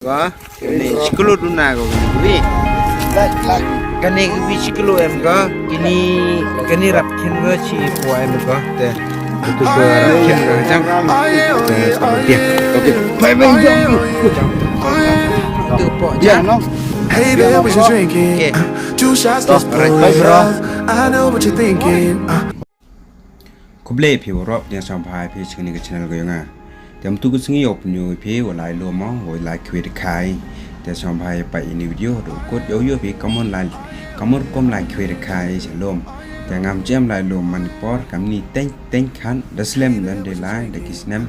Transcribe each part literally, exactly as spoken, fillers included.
Ka, kane shi kilo duna ko kane ka wi. Kane ka wi shi kilo em ka, kine, kane rap khin ka shi poi em ka, te. Itu ko rap khin ka jang. Te, sama dia. Okay. Bye bye, jang. Itu poi jang. Hey, babe, what you drinking? Okay. Two shots, let's pour it up. I know what you're thinking. Uh. Khublei phi waroh, ïa sngewbha ïa phi sha kane ka channel ka jong nga. Te mynta ka sngi ïoh pynïoh ïa phi wa lai lum mo, wa lai khwai dkhai. Te sngewbha ïa peit ïa ine i video haduh kut, ïoh ïoh phi kamon lai, kamon rukom lai khwai dkhai sha lum. Te ngam jem lai lum man por, kamni teng teng khan da slem, da dei lai da ki snem.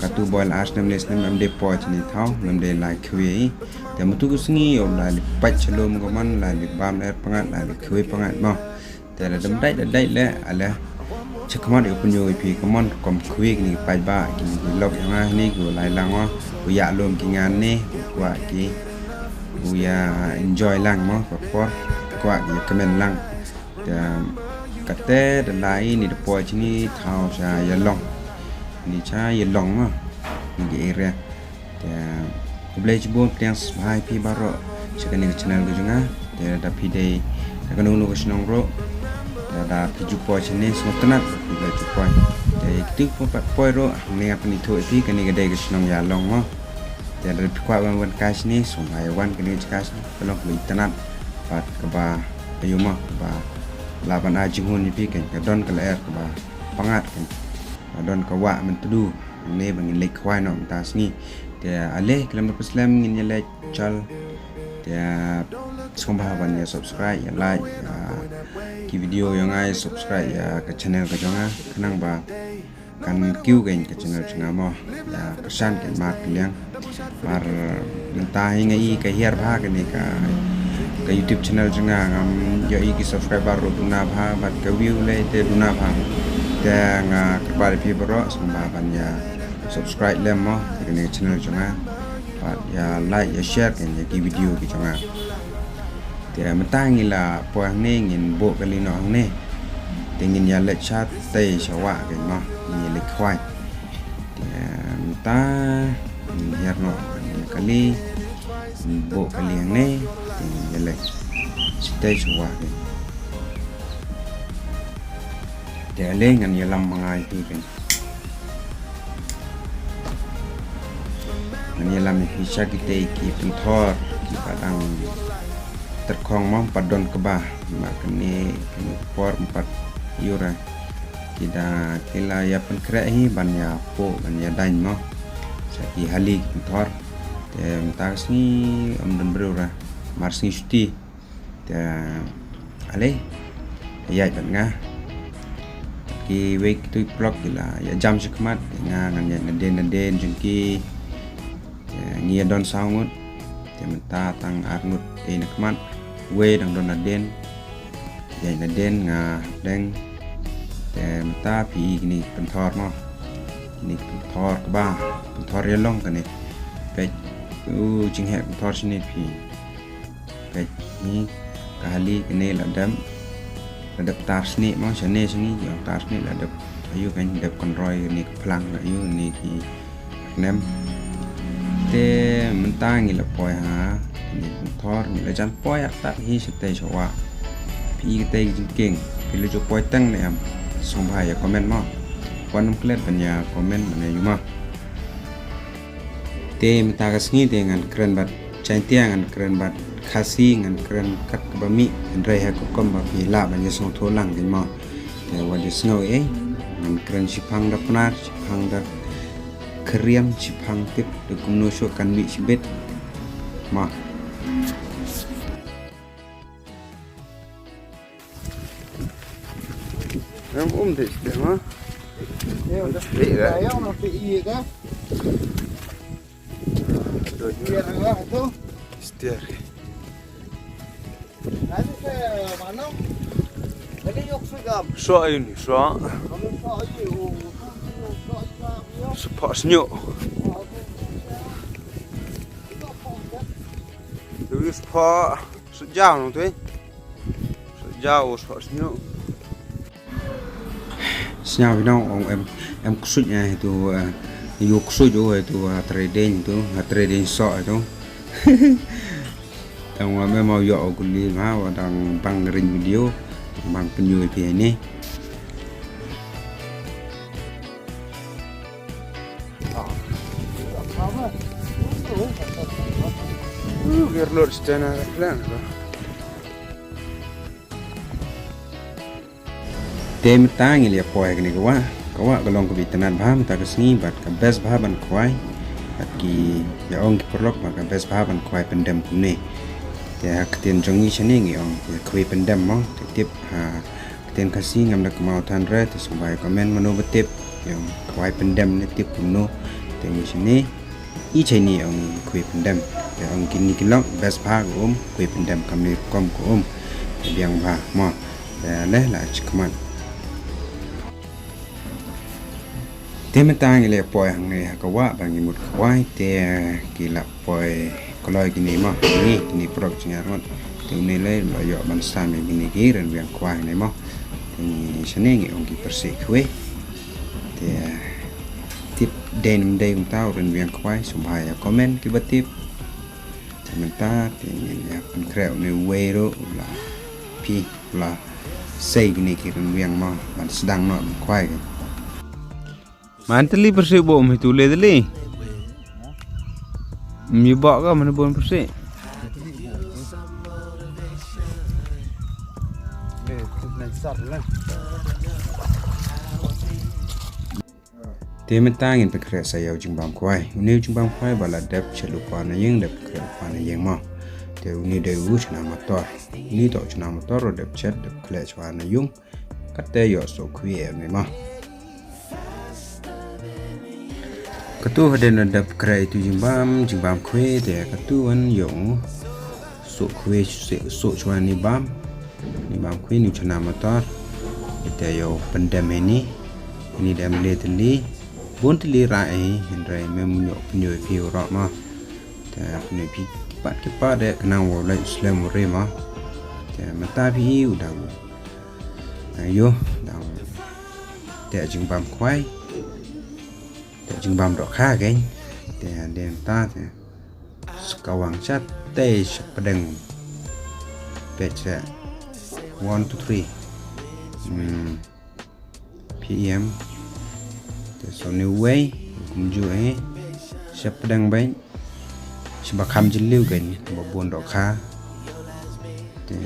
Katu boi la ar snem le snem em dei poi chini thaw, em dei lai khwai. Te mynta ka sngi ïoh lai peit sha lum kamon, lai bam lyer pyngngad, lai khwai pyngngad mo. Te la dang dait, la dait leh, ale. Chekhmat ïa u pynïoh ïa phi kamon, rukom khwai kine ki paidbah, kine ki lok ïa nga ne, ki u lai lang wa, u ïa lum ki ngan ne, u kwah ki, u ïa enjoy lang mo, por por, kwah ki ïa kmen lang. Te, kate, da lai ne da poi chini thaw sha Ïalong. Ne sha Ïalong mo, ne ki area. Te, khublei shibun pdiang sngewbha ïa phi baroh sha kane ka channel ka jong nga. Te, da phi dei na kano kano ka shnong ruh, te da phi ju poi shane sngewtynnat ba phi la ju poi. Te, kito ki pat poi ruh, hangne nga pynithuh ïa phi, kane ka dei ka shnong Ïalong mo. Te, da phi kwah ban wan kai shane, sngewbha ïa wan kane ka jaka shane, ka long kaba itynnat bad kaba ïoh mo, kaba lah ban ai jinghun ïa phi, kan ka don ka lyer kaba pyngngad, kan ka don ka wah myntdu. Hangne ba ngin leit khwai noh mynta sngi. Te ale khlem da pynslem ngin ïa leit jal. Te sngewbha ban ïa subscribe, ïa like, ïa ki video jong nga, ïa subscribe ïa ka channel ka jong nga. Khnang ba kan kiew kein ka channel jong nga mo. Ïa kyrshan kein markylliang. Mar mynta hi nga i ka hiar bha kane ka, ka YouTube channel jong nga, ngam ïoh i ki subscriber ruh duna bha, bad ka view lei te duna bha. Te nga kyrpad ïa phi baroh sngewbha ban ïa subscribe lem mo ïa kane ka channel jong nga. Bad ïa like, ïa share kein ïa ki video ki jong nga. Te mynta ngi la poi hangne, ngin buh kali noh hangne. Te ngin ïa leit shatei sha wah kein mo, ngin ïa leit khwai. Te mynta ngin hiar noh, ngin kali, ngin buh kali hangne, te ngin ïa leit shatei sha wah kein. Te ale ngan ïalam ma nga ïa phi kein. Ngan ïalam ïa phi sha kitei ki pynthor kiba dang tyrkhong mo, ym pat don kba, ma kane, kane ka por ym pat ïura. Ki da, ki la ïa pynkhreh hi ban ïa puh, ban ïa daiñ mo sha ki hali ki pynthor. Te mynta ka sngi ym don briew ra, mar sngi shuti. Te ale, ïaid bad nga. Kiwei kitu ki paralok ki la ïa jam shakhmat, te nga ngan ïaid nadien nadien jong ki. Te ngi ïa don saw ngut. Te mynta tang ar ngut ei na khmat. Wei dang don nadien. Ïaid nadien nga hapdeng. Te mynta phi i kine ki pynthor mo. Kine ki pynthor kba, pynthor ïalong kane. Peit, u jingheh pynthor shane phi. Peit, ni ka hali kane la dep, la dep tar snieh mo, shane shane jong tar snieh la dep, ayu kan dep kynroi kane ka phlang, ayu kane ki rnem. Te mynta ngi la poi ha kane ka pynthor, ngi la jan poi artat hi shatei sha wah. Phi i katei ka jingkieng, phi la ju poi teng ne em? Sngewbha ïa comment mo. Wan ym klet ban ïa comment ban ïa ïohi mo. Te mynta ka sngi te ngan kren bad Jaiñtia, ngan kren bad Khasi, ngan kren kat kaba mih, hynrei ha ka rukom ba phi lah ban ïa sngewthuh lang kein mo. Te wat ïa sngew ei, ngan kren shiphang da Pnar, shiphang da Khriam, shiphang tip da kumno shuh kan mih shibit. Mo. Em um de de ma. Em de de. Em de de. Stier. So ini so. Sepak senyuk. Terus pak. Sut jaw nong tui. Sut jaw, sut snyo. Snyo binong ong em, em ksut nya itu, eh, yu ksut yu itu, eh, trading itu, eh, trading so itu. Tang wa me mau yo o kuli ma wa dang bang ring video, bang penyu pi ini. Uh, gear load stand plan. Te mynta ngi la poi kane ka wah, ka wah ka long kaba itynnad bha mynta ka sngi bad ka best bha ban khwai. Bad ki ïa ong ki paralok ba ka best bha ban khwai pyndem kumne. Te ha ktien jong ngi shane ngi ong ïa khwai pyndem mo, te tip ha ktien Khasi ngam da kynmaw than re, te sngewbha comment mano ba tip ïa ong khwai pyndem ne tip kumno. Te ngi shane i chaini ong khwai pyndem. Te ong kini ki lok best bha ka um khwai pyndem kam ne rukom ka um. Te biang bha mo. Te leh la chikmat. Te mynta ngi la poi hangne ha ka wah ba ngi mut khwai te ki la poi kloi kini mo. Kini kini prok jingïarap. Te une le lo yo ban sam ïa kini ki ren biang khwai ne mo. Te ngi shane ngi ong ki persi khwai. Te tip dei ne ym dei kumta u ren biang khwai sngewbha ïa comment kiba tip. Te mynta te ngin ïa pynkhreh une uwei ruh u la phi u la sei kine ki ren biang mo ban sdang noh ban khwai ki. Man tylli pyrshah bok ym hi tu le tylli. Ym ïa bok ka man bun pyrshah. Te mynta ngin pynkhreh sa ïa u jingbam khwai. Une u jingbam khwai ba la dep chet lypa na ïing, dep khreh lypa na ïing mo. Te une dei u chna motor. Une to chna motor, dep chet, dep khleh chwa na ïung. Kate ïoh soh khwai em ne mo. Katu hadien la dep khreh itu jingbam, jingbam khwai, te katu wan ïoh soh khwai, soh chwa ni bam. Ni bam khwai ni chna motor. Ite ïoh pyndem ini. Ini dem le tylli. Bun tylli ra eh, hynrei mem ïoh pynïoh phi u rok mo. Te pynïoh phi kipat kipat de khnang wa lait slem u re mo. Te mynta phi u dang. Ayo dang. Te jingbam khwai. Te jingbam dohkha kein. Te de mynta te. Skawang sha te sha pdeng. Peit sha. One, two, three. Hmm. P M. Te so ne wei kumjuh eh. Sha pdeng beit. Sha ba kham jylliew kein ba bun dohkha. Te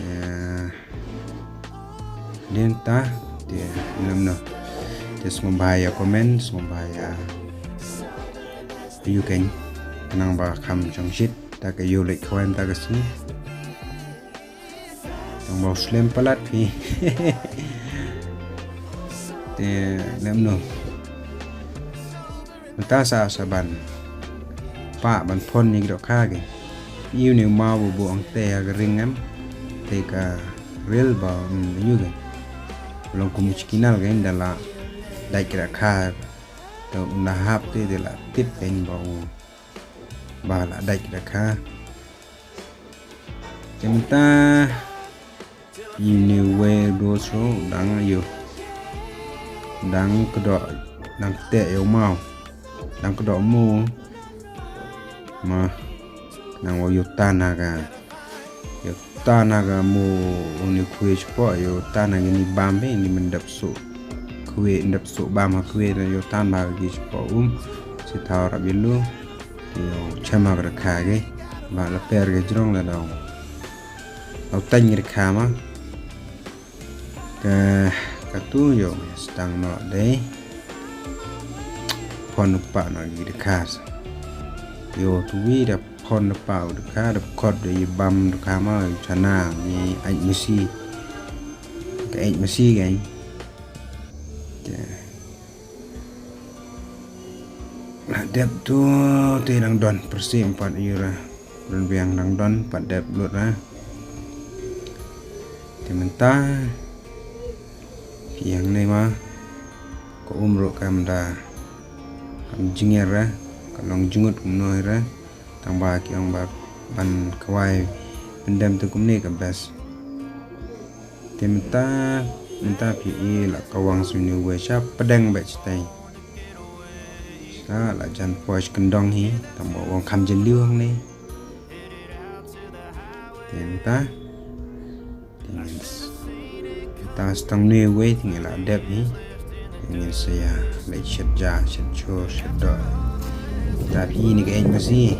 dien ta te lem no. Te sngewbha ïa comment, sngewbha ïa ïu kein. Khnang ba kham shongshit ta ka ïew leit khwai mynta ka sngi. Tang ba u slem palat phi. Te lem no. Mynta sa sa ban. Pa ban phon ni dohkha ki. Ïu ni ma bu bu ang te ha ka ring em. Te ka rel ba ïu ki. Long kum u chikinal ki da la dait ki dohkha. Te u na hap te te la tip ki ba u. Ba la dait ki dohkha. Te mynta ine wei do so dang ïoh dang kdoh dang teh ïoh maw dang kdoh mo ma nang wa ïoh tan ha ka ïoh tan ha ka mo une khwai shapoh ïoh tan ha ka ni bam be ni men dap so khwai dap so bam ha khwai na ïoh tan ba ki shapoh um si thaw rap ïoh lu. Ïoh chama ka rakha ge ba la per ge jrong la dong. Lau tang rakha ma ka katu ïoh stang no de. Phon pa no gi rakha sa ïoh tu wi da phon pa u rakha da khot de i bam rakha ma i chana i ai misi ka ai misi ge. La dep tu te dang don pyrsim pat ïura run biang dang don pat dep lut ra. Te mynta ïang ne ma ko um ruh kam da kam jingir ra ka long jingut kumno ra. Tang ba ki ong ba ban khwai pyndem tu kumne ka best. Te mynta mynta phi i la kawang suni wei sha pdeng ba chitai. Sa la jan poi kyndong hi tang ba wang kham jylliew hangne. Mynta te ngin s- mynta stang ne wei te ngin la dep hi. Te ngin sa ïa leit shet ja, shet jhur, shet doh. Mynta phi ne ka eng masi.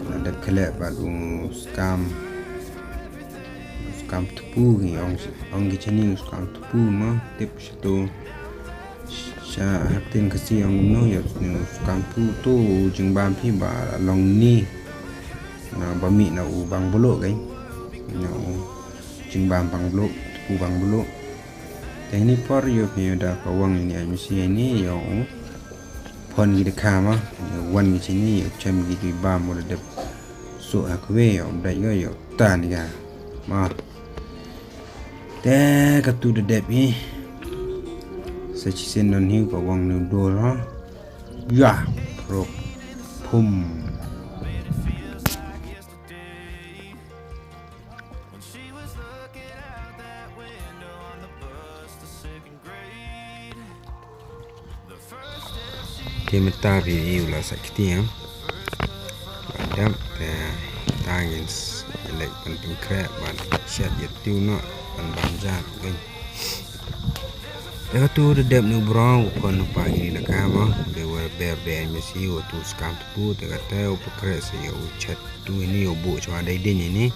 La dep khleh bad u skam. U skam tpu ki ong, ong ki shane u skam tpu ma tip shato. Sha ha ktien Khasi ong kumno ïa u skam tpu to u jingbam phi ba long ni. Na ba mih na u bang bluh kai. Na u jingbam bang bluh, tpu bang bluh. Te hini por ïoh phi ïoh da ka wang ini ai masi ini ïoh u. Phon ki da kha ma, ïoh wan ki chini, ïoh chem ki dui bam u da dep. Suh ha kwe ïoh dai ïoh ïoh tan ka. Ma. Te katu da dep i. Sa chi sen don hi ka wang nu dor ha. Ya, rok. Pum. Te mynta phi ïohi u la sah kti ïa. Ba dep te ta ngin s- leit ban pynkhreh ban shet ïa tiew noh ban bam ja ruh. Te katu da dep nu bro u kon u pa ini da ka ma de wa ber de ai masi wa tu skam tpu te kata u pynkhreh sa ïa u chet tu ini u bu chwa dai din ini.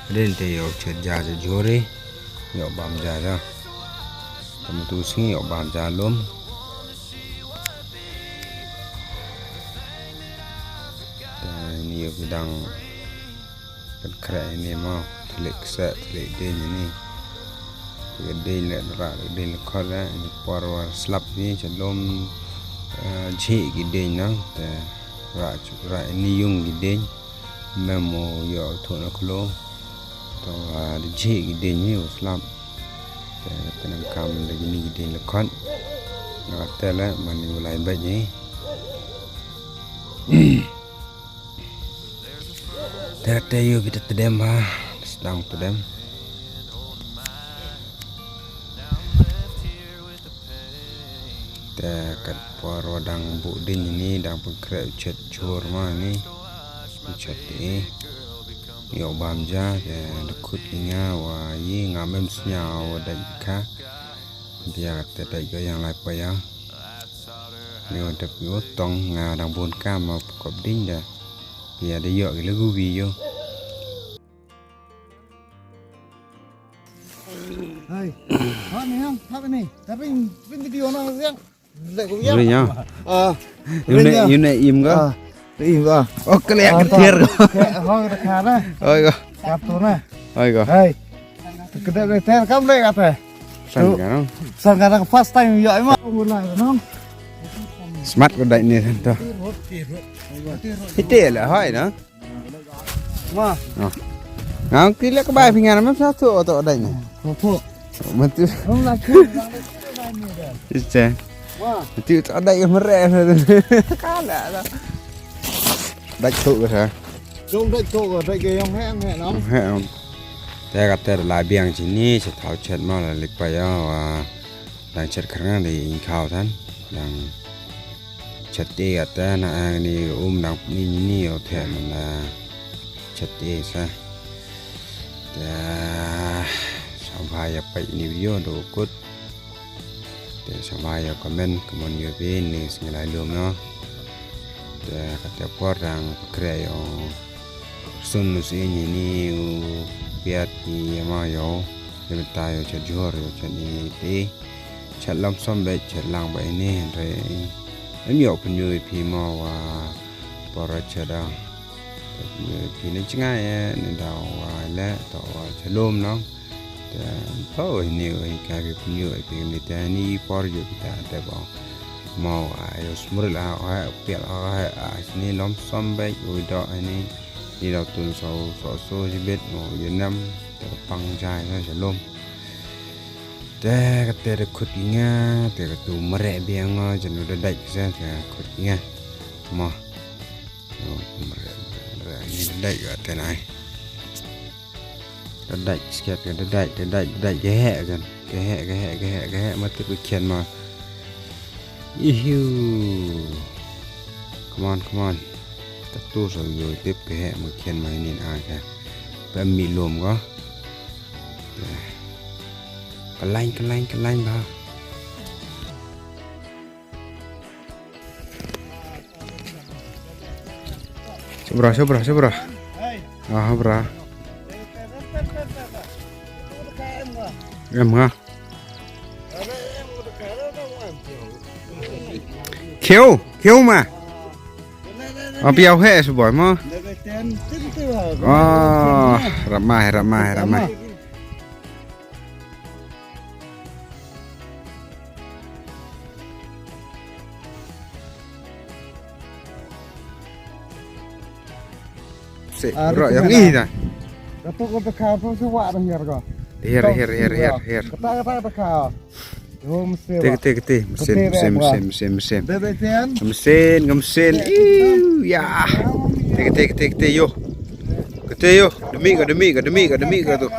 Din te ïoh chet ja ja jhur i ïoh bam ja ja. Te mynta u sngi ïoh bam ja lum. Te ini ïoh ki dang pynkhreh ini mo thlik se thlik ding ini. Te ka ding le ra le ding le khot le ini por wa slap ni cha lum. Jhi ki ding na te ra chu ra ini yung ki ding. Mem u ïoh thuh na khlo. To, ah, da jhi ki ding hi u slap. Te, te nang kam da kini ki ding le khot. Nga te le man u lai bait hi. Te, te ïoh kita tedem ha. Sdang tedem. Te kat por wa dang buh ding ini dang pynkhreh u chet jhur ma ini. U chet te. Ïoh bam ja te da khut ki nga wa yi nga mem sñiaw wa dait ka. Bia te dait ka yang lai pa ya. Ni wa dep ïoh tong nga dang bun kam ma pkop ding da. Bia da ïoh ki lagu wi ïoh. Hai. Ha ni yang, ha ni. Ta ring, ring video na yang. Lek ko yang. Ring ya. Ah. Yu ne, yu ne im ka? Ah. Im ka. Oh, kele ka tiar ka. Ho ka kha na. Oi ka. Kap tu na. Oi ka. Hai. Kedap ni ter kam lek kata. Sang ka no. Sang ka first time ya ima. Mula no. Smart ko dai ni tu. Hite la hai na. Ma. Ngam ki lek bai phi ngan mem sa tu oto dai ni. Oto. Matu. Ong la tu. Iste. Ma. Matu oto dai ke mere. Kala la. Dai tu ke sa. Jong dai tu ke dai ke yong he he no. He. Te ka te la biang chini sa thau chet ma la lik pa ya wa. Dang chet kharnga de in khau than dang chet te ata na ani um dang ni ni o the man da chet te sa. Te sangha ya pai ni video do kut. Te sangha ya comment comment yo pe ni singlai lum no. Te kata por dang kre yo. Sun nu si ni ni u piat ni ma yo. Ni ta yo chet jhur yo chet ni te. Chet lam som be chet lang ba ini hynrei. Em ïoh pynïoh ïa phi mo wa por chet da. Pynïoh ïa phi ne chnga ïa ne da wa le to wa chelum no. Te pho ini wa ka phi pynïoh ïa phi ne te ni por ïoh phi ta te ba. Mo wa ïoh smril a wa pial a wa a ni lam som be u do ini. Ni da tun so so so jibit mo ïoh nam te pang jai na chelum. Te kate da khut ki nga te katu mare biang nga janu da dai sa te khut ki nga. Ma. Mare mare ni da dai ka te nai. Da dai sket ka da dai da dai da dai ke he kan. Ke he ke he ke he ke he ma tip ke khian ma. Ihiu. Come on, come on. Katu sa yo tip ke he ma khian ma ni a ka. Ba mi lum ko. Ka lain, ka lain, ka lain ba. Shabra, shabra, shabra. Ah, bra. Em nga. Khiu, khiu ma. Ap yau he su boy mo. Ah, ramai, ramai, ramai. Sik, ah, bro, yang ih dah. Datuk kata kau tu sewa dah hiar kau. Hiar, hiar, hiar, hiar, hiar. Kata kata kata kau. Oh, mesin. Kete, kete, kete. Mesin, mesin, mesin, mesin, mesin. Mesin, mesin. Iu, ya. Kete, kete, kete, kete, yo. Kete, yo. Demi kau, demi kau, demi kau, demi kau tu.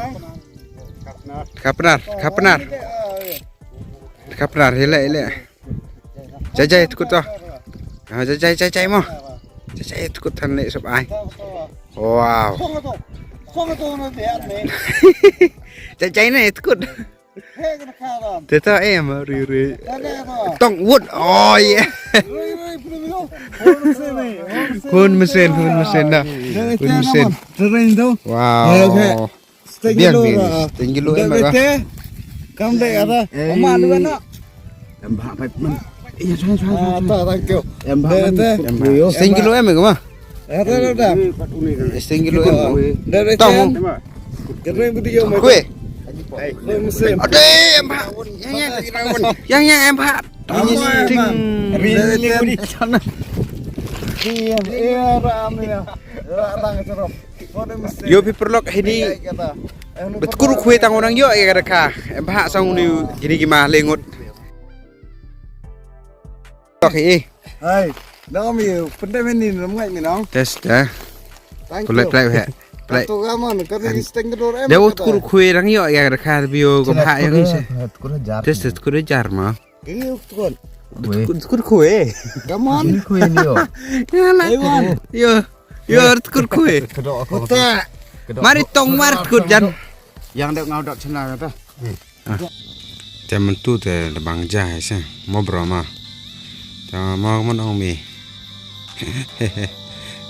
Kapnar, kapnar. Kapnar, hele, hele. Jai jai tukut to. Ah, jai jai jai jai mo. Jai jai tukut than le sop ai. Wow. Jai jai ne tukut. Teta em ri ri. Tong wood. Oh yeah. Hun mesin, hun mesin dah. Hun mesin. Wow. Biang ni, setengah kilo em ka. Kam dek apa? Ama dua nak. Em bah pat man. Iya, suai, suai, suai. Ah, tak, tak, kau. Em bah man. Setengah kilo em ka ma? Eh, tak, tak, tak. Setengah kilo em. Dah, dah, tahu. Kering video mai. Kue. Kue mesin. Ada em bah. Yang yang yang yang em bah. Ini ting. Rini ni kau di sana. Iya, iya, ram ya. Ram cerop. Yo phi paralok, hini. Ba tkur khwe tang u nang ïoh ïa ka dakha. Em bha song ni kini ki ma lengut. Tok hi. Hai. Nang mi pendem ini nam ngai mi nang. Test dah. Play play he. Play. Tu ka man ka ni steng dur em. Dah u tkur khwe nang ïoh ïa ka dakha bio ka bha ïa ngi se. Test tkur jar ma. Kiri tukun. Tukun, tukun kue. Come on. Kue ni yo. Yo lah. Hey, Wan. Yo. Yo, tukun kue. Kedok aku. Kota. Mari tong mar tukun jan. Yang dek ngau dok chena kata. Te mynta te da bang ja hai se. Mo bro ma. Te mo mon ong mi.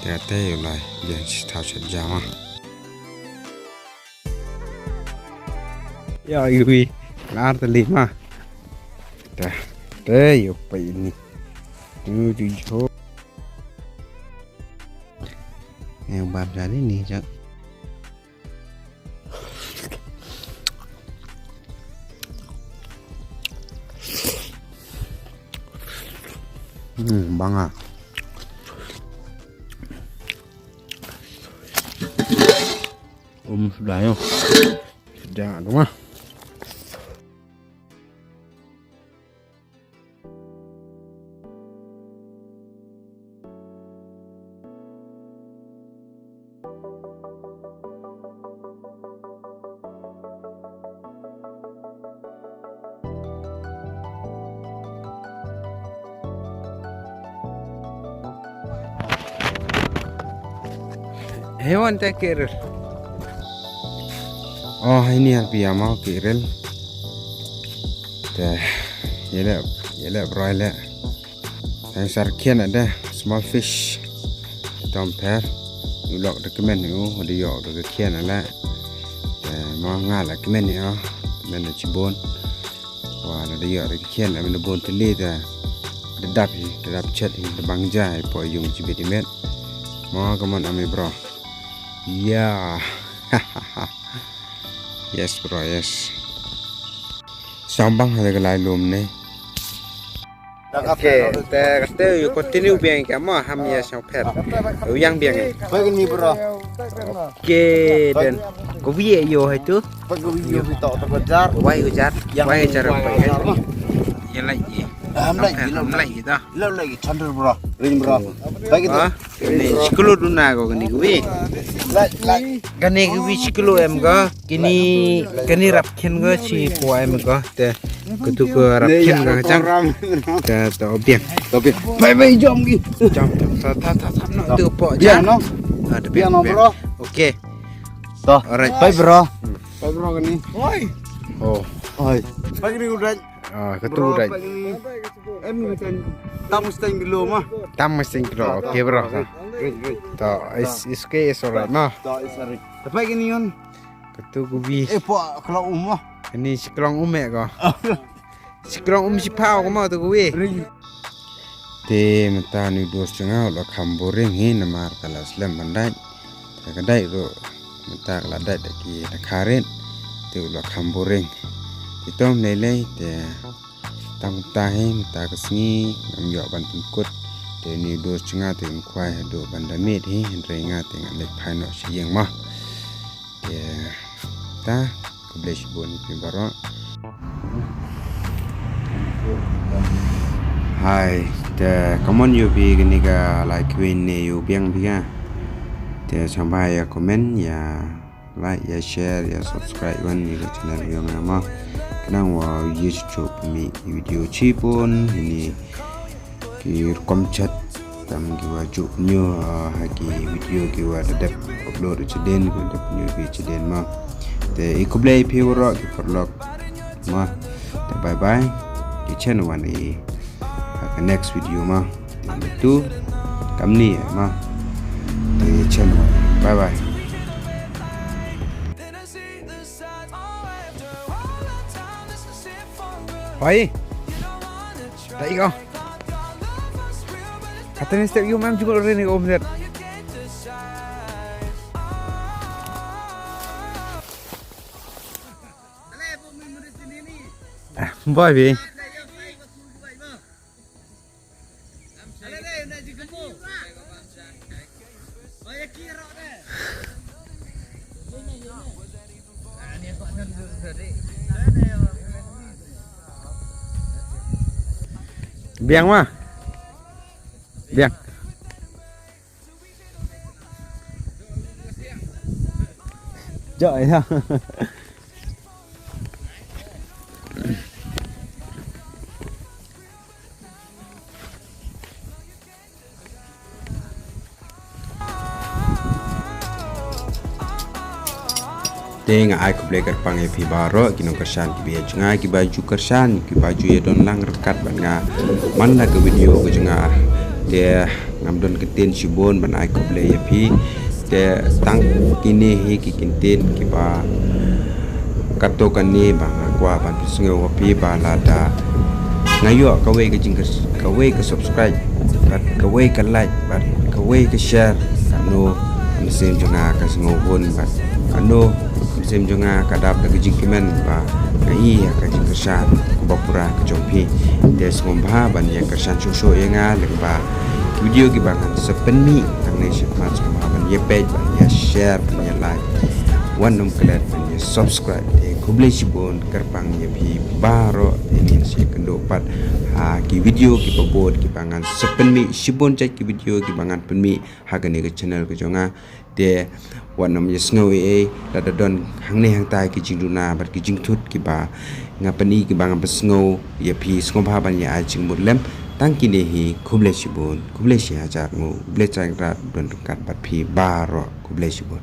Te te yo lai. Jan si tau chet ja ma. Ya, iwi. Lar te lima. Dah. Te yo pa ini. Ini tujuh. Yang bar dari ni, Cak. Hmm, banga. Um, sudah yo. Sudah, aduh mah. Hewan te kirel. Oh, ini arpia mau kirel. Te, yele, yele, bro, yele. Tang sar khian ada, small fish. Tom per. U lok da kmen u, da yok da khian ala. Te, mo nga la kmen ya, kmen da chibon. Wa la da yok da khian la, men da bon tele da. Da dap hi, da dap chet hi, da bang ja hi, po yung chibit imet. Mo ka mon ami bro. Ya. Yes bro, yes. Sambang ha ka lai lum ne. Okay, te kate you continue biang ka mo ham ya sang pher. U yang biang. Bagi ni bro. Okay, then. Ko bi yo hai tu. Bagi yo bi to to jar. Wai ko jar. Wai jar. Yang lai ye. Ham lai ye. Ham lai ye dah. Lo lai ye chandar bro. Ring bro. Bagi tu. Kani sikulu duna ko kani kwi. Kani kwi sikulu em ko. Kini kani rap khen ko si ko em ko. Te kutu ko rap khen ko chang. Te to biang. To biang. Bye bye jom ki. Jom jom. Ta ta ta ta no tu po ja no. Biang no bro. Okay. To. Alright. Bye, bro. Bye, bro, kani. Oi. Oh. Oi. Bye, kani, udah. Ah, ketu udah. Bye, kani. Em, ni kan. Tam Mustang dulu, mah. Tam Mustang dulu. Okay, bro. Great, great. To, it's, it's okay, it's alright, mah. To, it's alright. Tapi kani, yun. Ketu kubi. Eh, pak, kalau umah. Ini si kelong umek ko. Shi krong um shi phaw ka mo tu ka wi. Te mynta ni u dos jong nga u la kham boring hi namar ka la slem ban dait. Te ka dait ruh mynta ka la dait da ki da kharit. Te u la kham boring. Te to ym lei lei te tang mynta hi mynta ka sngi ngam ïoh ban pynkut. Te ni u dos jong nga te un khwai haduh ban da miet hi hynrei nga te ngan leit phai noh sha ïing mo. Te ta khublei shibun ïa phi baroh. Hai, te kamon ïa phi kane ka lai kwin ne ïa u biang phi ka. Te sngewbha ïa comment, ïa like, ïa share, ïa subscribe wan ïa ka channel ïa nga ma. Khnang wa ïa shu shu pynmih video shibun ïa ni ki rukom chat tam ki wa ju pynïoh, ah, ha ki video ki wa da dep upload u chadien ki wa dep pynïoh ki chadien ma. Te i khublei phi waroh ki paralok ma. Te bye bye. Ki chen wan i ha ka next video ma. Te tu kamni ma. Te chen wan. Bye bye. Hoi. Ta iko. Kata ni step yu mam jukut rin iko umset. Ah, boy bi. Biang ma. Biang. Jok ya. Te nga ai khublei kyrpang ïa phi baroh ki nongkyrshan ki ba ïa jngai ki ba ju kyrshan ki ba ju ïa don lang ryngkat bad nga man la ka video ka jong nga. Te ngam don kyntien shibun ban ai khublei ïa phi. Te tang kine hi ki kyntien ki ba kato kane ba nga kwah ban pynsngew ïa phi ba lada nga ïoh kawei ka jing kawei ka subscribe bad kawei ka like bad kawei ka share kano ka mynsiem jong nga ka sngew hun bad kano ka mynsiem jong nga ka dap da ka jingkmen ba nga ïa ka jingkyrshan kaba pura ka jong phi. Te sngewbha ban ïa kyrshan shuh shuh ïa nga lyngba ki video ki ba ngan sa pynmih hangne shakhmat sngewbha ban ïa peit ban ïa share ban ïa like. Wat nym klet ban ïa subscribe. Te khublei shibun kyrpang ïa phi baroh ïa ngin sa ïakynduh pat ha ki video ki ba bud ki ba ngan sa pynmih shibun jait ki video ki ba ngan pynmih ha kane ka channel ka jong nga. Te wat nym ïa sngew ei ei lada don hangne hangtai ki jingduna bad ki jingthut ki ba nga pyni ki ba nga pynsngew ïa phi sngewbha ban ïa ai jingmut lem. Tang kine hi khublei shibun khublei shi hajar nguh khublei tang rat don ryngkat bad phi baroh khublei shibun.